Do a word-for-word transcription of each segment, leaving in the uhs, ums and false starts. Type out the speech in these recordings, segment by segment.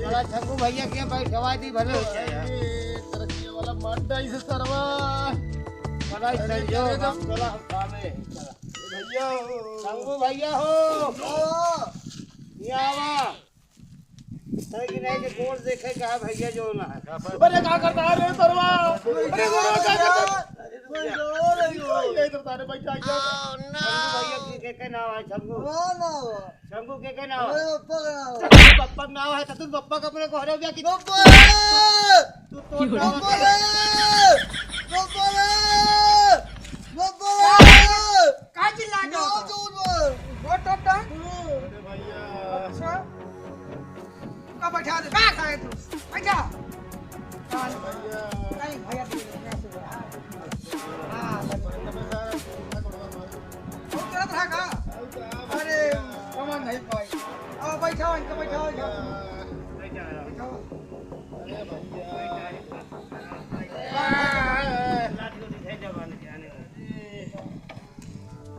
बड़ा शंभू भैया के बैठवा दी, भले हो जाए यार। ए, तरक्की वाला मार डाई से सरवा। बड़ा अरे, संजोग, चले हम चला, हम कामे। चला। भैया हो। शंभू भैया हो। हाँ। ये आवा। सही कि नहीं कि गोड़ देखे का है भैया जो ना है। अरे का करता है रे सरवा? अरे गोड़ का करता है? अरे रुक जा। ये इधर तारे बैठा है। शंभू भैया के, के, के नाव है शंभू? हाँ, नाव है। शंभू के, के नाव है? अरे पप्पा का नाव है। पप्पा का नाव है तो तू पप्पा का अपने को हरे गया कि पप्पा! तू तो पप्पा रे! पप्पा रे! पप्पा रे! का चिल्ला के नाव होता? जोर मार। वो टप डाउन? अरे भैया। अच्छा। का बैठा दे, का खाए तू? बैठा। भैया। नहीं, भैया, तू यहाँ से बैठा। हाँ, बस। तू करत रहा का? अरे, कमन नहीं पाई। आओ, बैठाओ, इनका बैठाओ, इधर। बैठाओ। अरे भैया।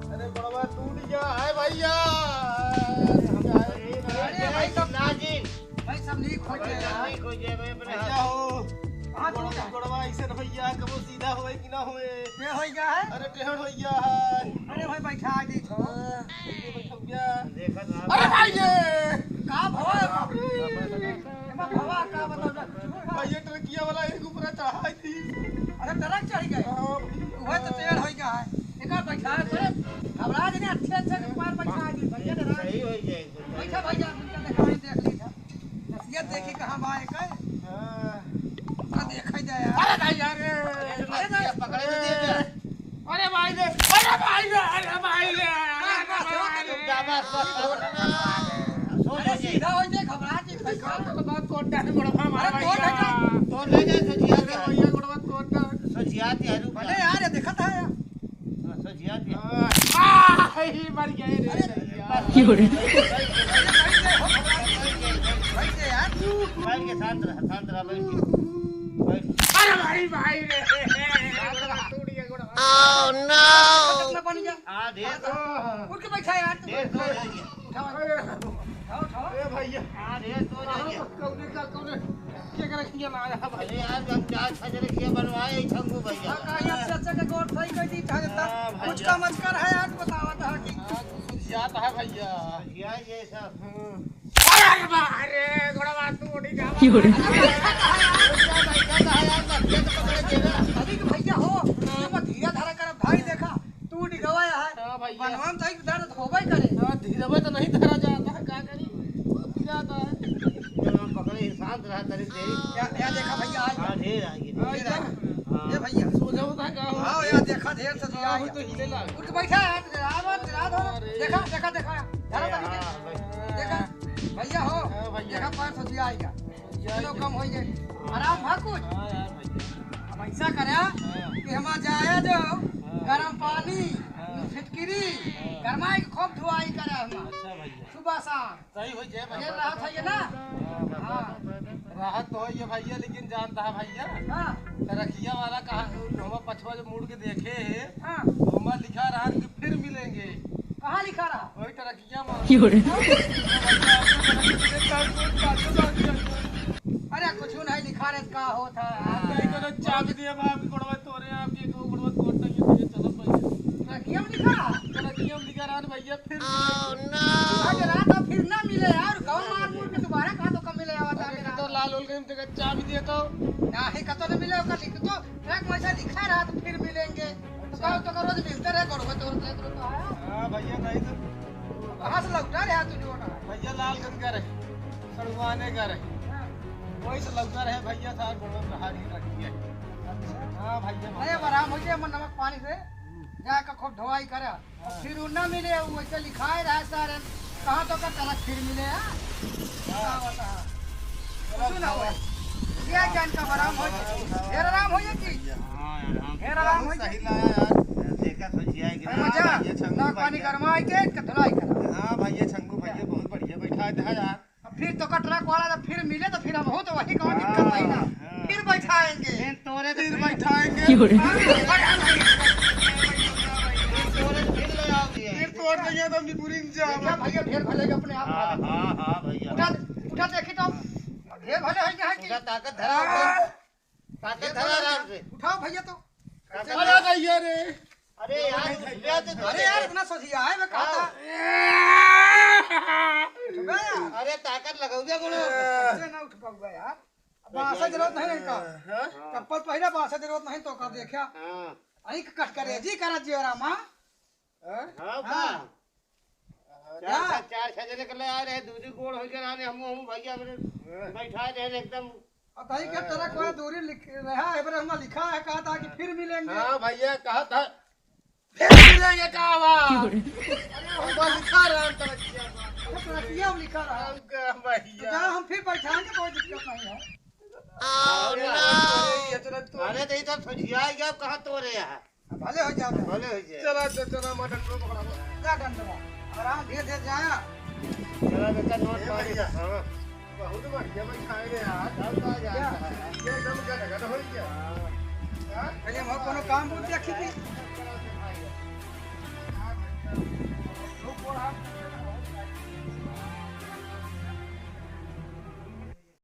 अरे बड़वा टूट गया है भैया। अरे भाई, सब नाजिन। भाई, सब नीक हो जाए यार। नीक हो जाए भाई, अपने भैया हाथ हो। कहाँ टूटा? बड़वा ऐसे न भैया, कबो सीधा होए कि ना होए। ये हो गया है? अरे टेढ़ हो गया है। अरे भाई, बैठा दी छो। हाँ, ये बैठा गया। देखा था। अरे भाई रे। का भवा? एमा भवा का मतलब? भाई, ये ट्रकिया वाला एक ऊपर चढ़ा थी। अरे ट्रक चढ़ गए? हाँ भाई। वह तो टेढ़ हो गया है। एका बैठा है, घबरा जे नहीं, अच्छे, अच्छे से पैर बैठा दी, भैया डरा। सही हो जाए, तो बैठा भैया, उनका देखा, देख ली था। नसीहत देखी कहाँ बा एकर? हाँ। तो देखा जाए यार। अरे भाई यार, अरे भाई, पकड़े तो दे दे। अरे भाई रे, अरे भाई रे, अरे भाई रे, अरे भाई रे। बस, बस, बस, बस, बस। अरे सीधा हो जाए, घबरा जी, भाई। तो बहुत कोटा है, बड़ा हमारा अरे कोट है भैया। तो ले जाए, सोचिया अरे भैया, बड़ा कोटा। सोचिया, अरे भले यार, ये देखा था यार। हाँ, सोचिया थी। आ, आ, ही मर गए रे अरे, भैया। क्यों रे? बैठ के, बैठ के, बैठ के, बैठ के, शांत रह, शांत रह, बैठ के। बैठ। अरे भाई, भाई रे। टूट गया गोड़। Oh, no! कितना बन गया? हाँ, ढेर तो। उठ के बैठा यार तू। ढेर तो हो गया। उठाओ, उठाओ, उठाओ। ए भैया। हाँ, ढेर तो हो गया। कौने का, कौने? के करे किया ना आया भाई। अरे यार, हम चार छह जने किया बनवाए, ई शंभू भैया। हाँ, कहीं अच्छे अच्छे के गोड़ सही कर दी, चाहे हाँ, भैया। कुछ का मचकर है यार, बतावा था कि हाँ, कुछ जात है भैया। भैया, ये सब। हाँ। अरे, अरे, अरे, गोड़वा तू उड़ी जा। क्यों रे? अरे भैया हो, तुम धीरे धरा करब, भाई देखा। टूट गवा है। हाँ भैया। बनवा में तो एक दर्द होबे करे। हाँ, धीरवे तो नहीं धरा जाता है, का करी? टूट जाता है। चलो, हम पकड़े, शांत रहा, तनी देरी। या, या देखा भैया, आ गया। हाँ, ढेर आ गई। आ गया। हाँ। ये भैया। सो जाओ, था का हो? हाँ, या देखा, ढेर से दिया हाँ, आ गया। तो हिले लाग। उठ के बैठा है, रात, रात हो। अरे। देखा, देखा, देखा। धरा था नीचे। हाँ, भाई। देखा, भैया हो। हाँ, भैया। देखा, पाँच सौ दिया आएगा। किलो कम हो जाए। आराम भा कुछ। हाँ यार भैया। अब ऐसा करे हाँ। कि हमार जाए जो हाँ। गरम पानी, हाँ। फिटकिरी, हाँ। गरमाई के खूब धुआई करे हमार। अच्छा भैया। सुबह शाम। सही हो जाए ये भैया। राहत है ये ना? हाँ, हाँ। राहत तो है ये भैया, लेकिन जानता है भैया, हाँ। तरकिया वाला कहा, हमार पछवा जो मुड़ के देखे है, हाँ। तो हमार लिखा रहा कि फिर मिलेंगे। कहाँ लिखा रहा? वही तरकिया। क्यों रे? अरे कुछ नहीं लिखा रे, का होत है? नहीं तो चाबी दिए बाप की गोड़वा तोरे, आपके को गोड़वा तोड़ तक ये चलो भाई। तरकिया में लिखा रहा? तरकिया में लिखा रहा भैया, फिर आज रात अब फिर ना मिले यार, गाँव मार मुड़ के दोबारा कहाँ तो कम मिले आवा अरे जाके तो रात। लाल होल गए, हम तेरे चाबी दिए तो। नहीं, कतो नहीं मिले, ओकर लिख तो ट्रक में ऐसा लिखा रहा तो फिर मिलेंगे। तो कहो तो करो, रोज मिलते रहे, गोड़वा तोड़ दे तो आया। हाँ भैया, नहीं तो कहाँ से लौटा रहे तू जो ना? भैया लालगंज का रहे, सड़ुआने का रहे। हाँ। वही से लौटा रहे भैया, था गोड़वा में हारी रखी है। अच्छा। हाँ भैया। अरे अब आराम हो जाए, हम नमक पानी से जाके खूब ढवाई करे। हाँ। फिर उ ना मिले, वो ऐसे लिखाए रहा सारे, कहाँ तो का तलक फिर मिले, हाँ? हाँ। बताओ, बताओ। चलो, सुना हुआ। क्या जान का आराम हो जाए? ढेर आराम हो जाए कि? हाँ, आराम। ढेर आराम हो जाए। सही लाया यार। देखा सोचिया है कि अरे ना, मजा, ये छंगू ना पानी भैया। गरमा आई के, कथलाई करा। हाँ भाई, ये छंगू भैया बहुत बढ़िया बैठा है यार। अब फिर तो का ट्रक वाला जब फिर मिले तो फिर हम हो तो वही कौन दिक्कत नहीं ना। हाँ। फिर बैठाएंगे। फिर तोरे फिर बैठाएंगे। क्यों रे? फिर तोरे फिर ले आओगे। फिर तोड़ देंगे तो अपनी पूरी देखिया भैया, ढेर भले के अपने आप हाँ, खा ले। हाँ, हाँ भैया। उठा, उठा देखी तो, ढेर भले है कि है कि? उठा, ताकत धरा, उठा। ताकत धरा आराम से। उठाओ भैया तो। ताकत अरे धरा। भैया रे। अरे यार, उठ गया तो अरे यार, इतना सोझिया है, मैं कहा था। हाँ। उठ गया। अरे ताकत लगाओ बे गोड़ो। ऐसे ना उठ पाऊंगा यार। अब बांसा जरूरत नहीं इनका। हाँ? चप्पल पहिरा, बांसा जरूरत नहीं तो का देखा। हाँ। अई कट करे जी करा जियो रामा। हाँ? हाँ, हाँ। का? चार, क्या? चार, छह जने के ले आए रहे, दूरी गोड़ हो गया, हम, हम भैया हमरे हाँ। बैठा रहे एकदम। अब भाई के तरह कोई दूरी लिख रहा है, बरे हम लिखा है, कहा था कि फिर मिलेंगे। हाँ भैया, कहा था, फिर मिलेंगे, कहा हुआ? अरे, हम बस लिखा रहा, हम तरक्किया में। हम तरक्किया में लिखा रहा। हम का भैया? तो हम फिर बैठाएंगे, कोई दिक्कत नहीं है। अरे, अरे, ये तो, अरे, तो ये तो सोझिया ही गया, कहाँ तो रहे हैं? भले हो जाओ। भले हो जाए। चला, चला, चला, मैं डंडो पकड़ा दो। जा डंडवा। आराम धीरे धीरे जाया। चला बेटा, नोट ए मार। भैया। हाँ। बहुत बढ़िया बैठाए रे यार। सब तो आ जाता क्या? है। ये एकदम गदगद हो गया। हाँ। हाँ? अरे, हम कोनो काम बोल दिया खिदी।